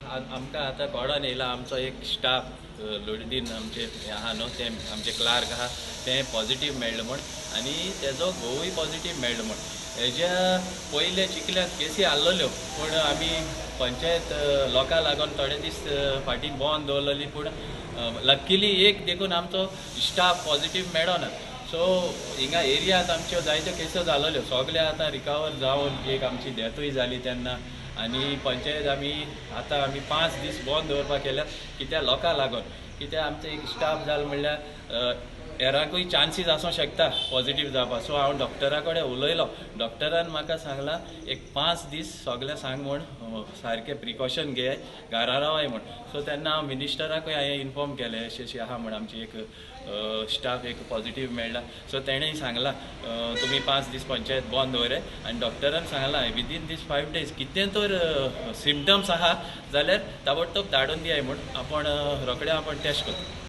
आमकां आतां कळोन येयला, आमचो एक स्टाफ लोडीन आमचे हें आहा न्हू, ते आमचे क्लार्क आहा, ते पॉझिटीव मेळ्ळे म्हूण आनी तेजो घोवूय पॉझिटीव मेळ्ळो म्हूण. हेज्या पयले चिखल्यात केसी आसलेल्यो, पूण आमी पंचायत लोकां लागून थोडे दीस फाटीं बंद दवरलेली. पूण लक्किली एक देखून आमचो स्टाफ पॉझिटीव मेळना. सो हिंगा एरियात आमच्यो जायत्यो केसो जालोल्यो, सगळे आतां रिकवर जावन एक आमची डेथूय जाली तेन्ना. आनी पंचायत आमी आतां आमी 5 दीस बंद दवरपाक केल्या, कित्याक लोकां लागून, कित्याक आमचो एक स्टाफ जालो म्हणल्यार हेरांकूय चान्सीस आसूंक शकता पॉझिटीव जावपाक. सो हांव डॉक्टरा कडेन उलयलो, डॉक्टरान म्हाका सांगलां एक 5 दीस सगळें सांग म्हूण, सारकें प्रिकॉशन घे, घरा रावाय म्हूण. सो तेन्ना हांव मिनिस्टराकूय हांवें इन्फॉर्म केलें, अशें अशें आहा म्हूण, आमची एक स्टाफ एक पॉझिटीव मेळ्ळा. सो तेणेय सांगलां, तुमी 5 दीस पंचायत बंद दवरे. आनी डॉक्टरान सांगलां, विदीन दीस 5 डेज कितें तर सिमटम्स आहा जाल्यार ताबडतोब धाडून दियाय म्हूण, आपण रोखडे आपण टेस्ट करता.